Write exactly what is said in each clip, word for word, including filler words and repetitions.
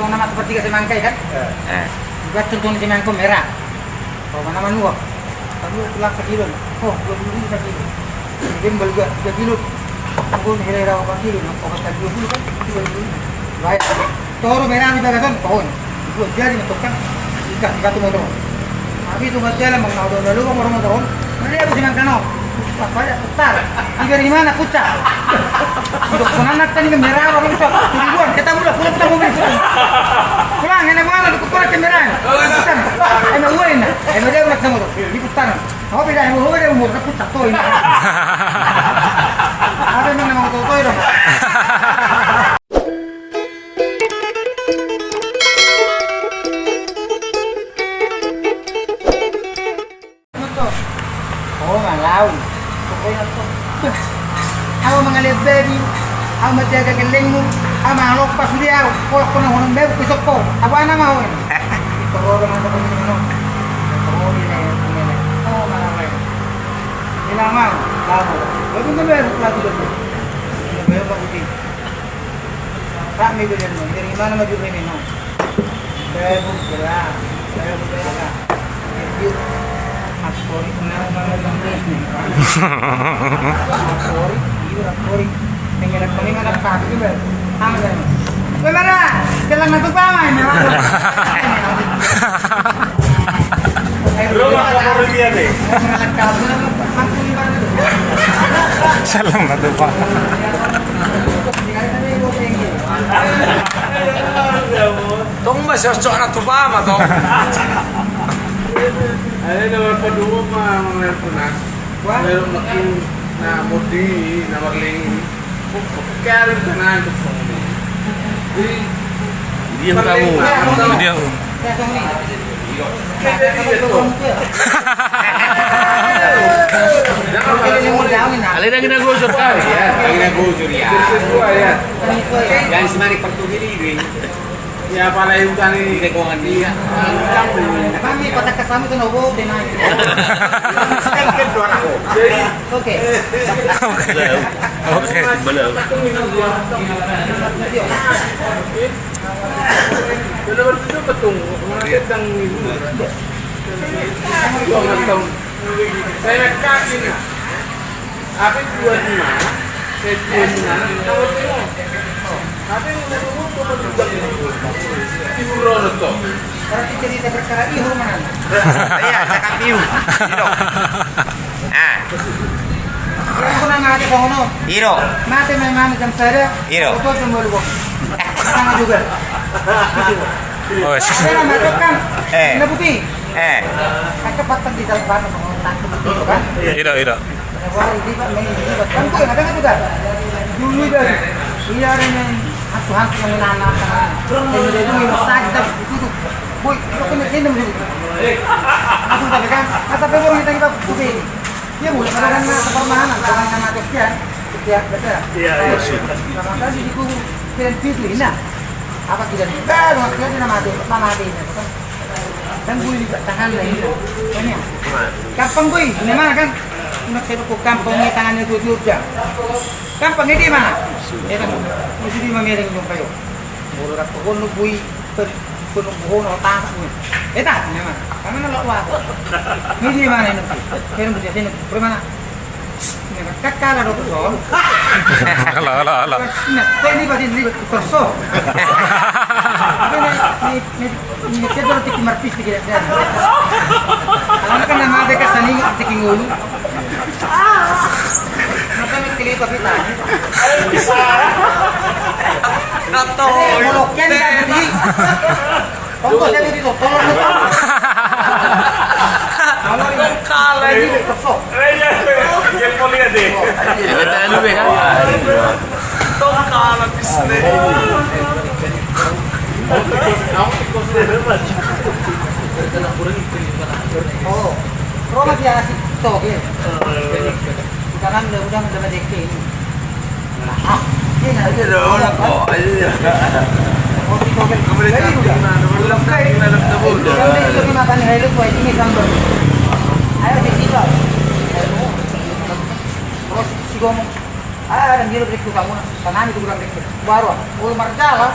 Nama sepertiga semangka, kan? Eh. Buat contohnya semangka merah. Kalau mana manuak? Manuak tulang sakilo. Oh, dua puluh ribu sakilo. Kemudian baluga, tiga kilo. Aku hira-hira opat kilo, nah, opat kali dua puluh kan? Tiga puluh ribu. Baik. Toro merah di bagasan, pohon. Gua jadi mentok kan. Ikan, ikan tuh motor. Tapi itu nggak jalan, Bang. Nah, udah, udah lu, Bang, orang motor. Nah, dia aku bilang, "Kano, pas banyak putar. Tiga di mana, putar?" Untuk penganak tadi kan merah, orang itu. Ribuan, kita mulai pulang, kita mobil pulang. Pulang, enak banget, aku kurang kendaraan. Putar. Enak gue ini. Enak dia, enak sama tuh. Di putar. Apa beda, enak gue, enak gue, enak putar, tuh, ini. Apa emang nama tuh, tuh, dong? Oh, malau. Pokoknya tuh. Au mangalean babi, au manjaga gellengmu, au mangalompa sude au. Kalau kena honong babi, besok kau. Apa nama kau ini? Itu orang yang seperti ini, no. Itu orang yang seperti ini. Oh, malau. Bilang, Bang, babu. Babi kan baru lagi, babu. Babu, babu. Rame beli, no. Dari mana maju rame, no? Babu, belah. Babu, belah. Yuk. Aspori, kenal, kenal, kenal. Aspori, iya, aspori. Yang ada kami mana, Pak? Itu, Bang. Sama, Bang. Gue mana? Jalan satu, Bang, ini, Bang. Lu mah, apa dia, nih? Salam satu, Bang. Tong ma siosok na tupa ma tong. Ada na berapa dua ma mengenai pernah. Baru makin na mudi na marling. Karim kenal tu song ni. Jadi dia tahu. Dia. Kita dia tu. Alai na gina gojur kan? Iya, na gina gojur ya. Sesuai ya. Yang semari pertugili ini. Ya, apalagi utang ini. Di lingkungan dia. Kami patah kesamu kena obo, tenang. Jadi, oke. Oke. Oke. Belum. Belum betul, betul. Sedang ini. Dua tahun. Saya kasih. Apa tujuan di mana? Saya tujuan di mana? Tahu semua. Tapi ngomong-ngomong, cuma di belakang. Di Urono toh. Berarti cerita perkara ihu mana? Iya, cakap ihu. Ido. Ah. Ido. Mate memang jam sada. Ido. Betul semua lu. Sama juga. Oh, saya masuk kan. Eh. Nah, putih. Eh. Kan cepatan di dalam sana, mau tangkap itu kan. Ido, ido. Wah, ini, Pak, main ini, Pak. Kan gue kadang juga. Dulu dari. Iya, ada yang hantu-hantu yang menanam. Yang dia itu minum saja, tapi itu tuh. Boy, itu kan sini dulu. Aku tapi kan, kata orang kita, kita putih. Dia mulai kadang-kadang permahaman, kadang-kadang sekian. Sekian, betul. Iya, iya. Kadang-kadang di guru, keren itu, nah. Apa kita di baru, akhirnya nama mati, nama mati. Kan gue di tangan lah ini. Kan ya? Gampang gue, ini mana kan? Nak saya dukung gampang ini tangannya tujuh jam. Gampang ini mana? Ya kan? Mesti di mana yang kayo? Mulu rak pokok lu gue, pun gue tangkap gue. Eh, tak, ini mana? Kamu nolak wah. Ini di mana ini? Kira udah sini. Bagaimana? Kakala do tu son. Ala, ala, ala. Nah, kau ini berarti ini tu son. Ini, ini, ini, ini kita berarti kimar pis tiga dan. Kalau kan nama ada kesan ini tiga ngulu. Masa ni kelipa kita. Bisa. Kata. Kalau kian tadi. Tonggo saya di dokter. Tonggo kalah ini kesok. Iya, iya. Dia mau lihat deh. Iya, kita lu kan. Tonggo kalah bisnis. Oh, Roma dia si Toge. Udah kan, udah, udah, udah deke ini. Terus si Gomong, ah, dan dia berikut kamu, tanami tu bilang berikut. Baru, oh, marjala.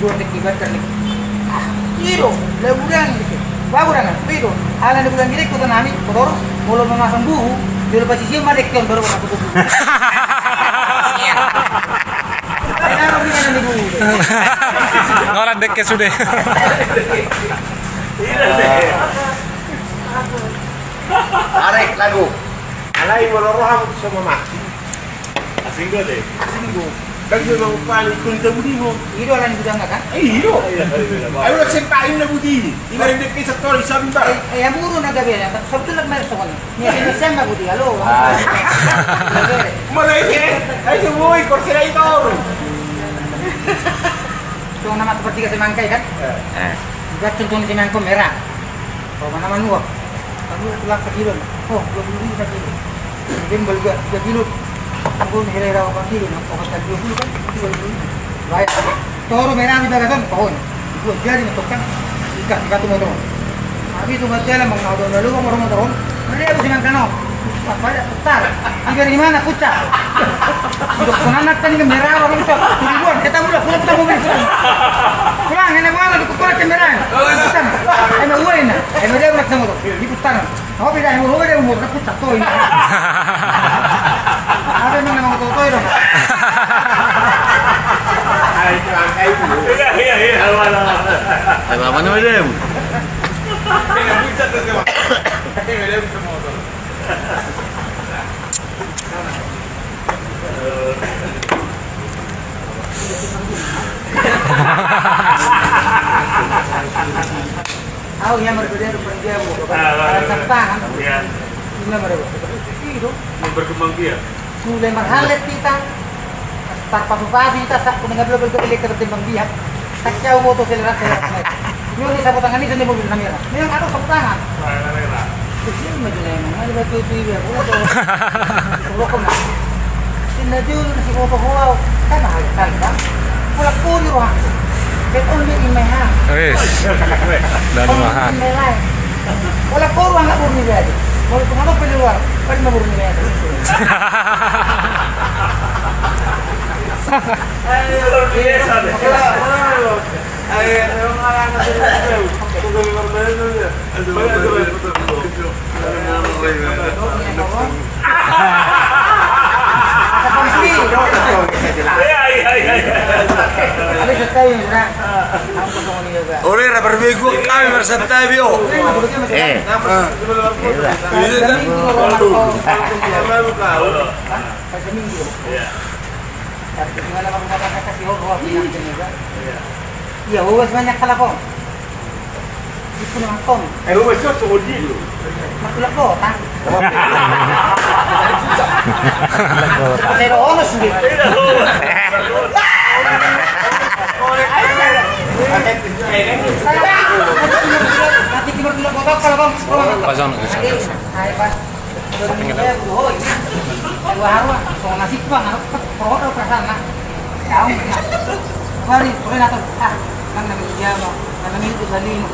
Dua tek di bantar ni. Ah, i do, lagu dang gitu. Lagu dang, i do. Ala ni bulan gede kota nami, kotor, molo memasang buku, di lupa sisi ma dek on baru kata buku. Nolan dek ke sude. Arek lagu. Alai molo roham sama mati. Asing do de. Asing do. Kan dia mau paling kulit tabu di mo. I do alani gudang kan? Eh, i do. Ayo lah sempai na budi. Ima rendek ke setor isam ba. Eh, eh, yang buru na gabe ya. Sebetulnya kemarin sokon. Ni sini sama budi alo. Mana ini? Ayo semua ikor sila itu. Cuma nama seperti kasih mangkai kan? Eh. Juga contohnya si mangkok merah. Kalau mana manuak. Kamu pulang sekilo. Oh, dua puluh ribu sekilo. Kemudian beli dua, dua kilo. Aku nilai rawa empat kilo, nah, obat kan dua puluh kan, itu dua puluh ribu. Baik. Toro merah di bagasan, pohon. Itu jadi mentok kan. Ikat, ikat tu motor. Tapi itu buat jalan, mau ngau daun lalu, mau motor. Mari aku siman kano. Apa ada putar. Ibar di mana putar? Untuk penganak tadi kan merah, orang putar. Ribuan, kita mulai, pulang, putar mobil, putar. Pulang, enak banget, aku pulang kendaraan. Putar. Enak gue enak. Enak dia, enak sama tuh. Diputar. Apa beda umur? Apa beda umur? Kan pucat tuh ini. Apa emang nama tuh tuh dong? Hai, tuan, hai, Bu. Iya, iya, iya, aman, aman. Apa, apa nama dia? Ini pucat tuh, Bang. Ini beda sama tuh. Au, ia marbeda do pergi au. Ah, ah, ah. Tangan. Iya. Ia marbeda. Itu. Berkembang biak. Sudah marhalet kita. Tarpasu-pasu kita, sa, kuning ablo bel gede leker timbang biak. Tapi au moto selerak, selerak. Lu ni sapu tangan ni sini mobil kamera. Memang ada sapu tangan. Wah, kamera. Kecil maju memang, ada batu itu dia. Pulang tuh. Pulang kemana? Inda julu na si koto ho au. Kan hal kan kan. Pula puni rohangku. Bet on bet imeha. Wis. Dan mahan. Pula puru angka puru ni jadi. Kalau tu mana pili luar. Kan ma puru ni jadi. Luar biasa deh. Olo, ra berbegu kami marsantabi, o. Eh. Iya. Iya. Iya, oh, banyak kalau kau. Itu nonton. Eh, lu masuk tuh di lu. Matulak kota. Saya udah honest nih. Nanti kita matulak kota kalau kau. Pasang, pasang. Hai, Pak. Dua arwah, songon nasib bang, aku prohot aku perasaan na. Tahu nggak? Bari, pokoknya nato, ah, kan namanya dia mau, kan namanya itu Salim.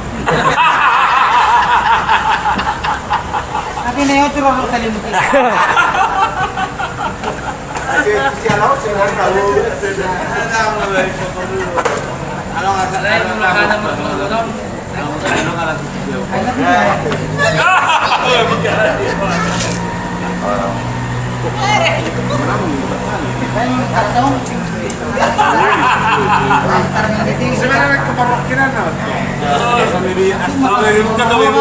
Tapi ini yang curang Salim itu. Oke, siapa sih yang tahu? Halo, Mas. Halo, Mas. Sebenarnya keperwakilan apa? Sama di, sama di,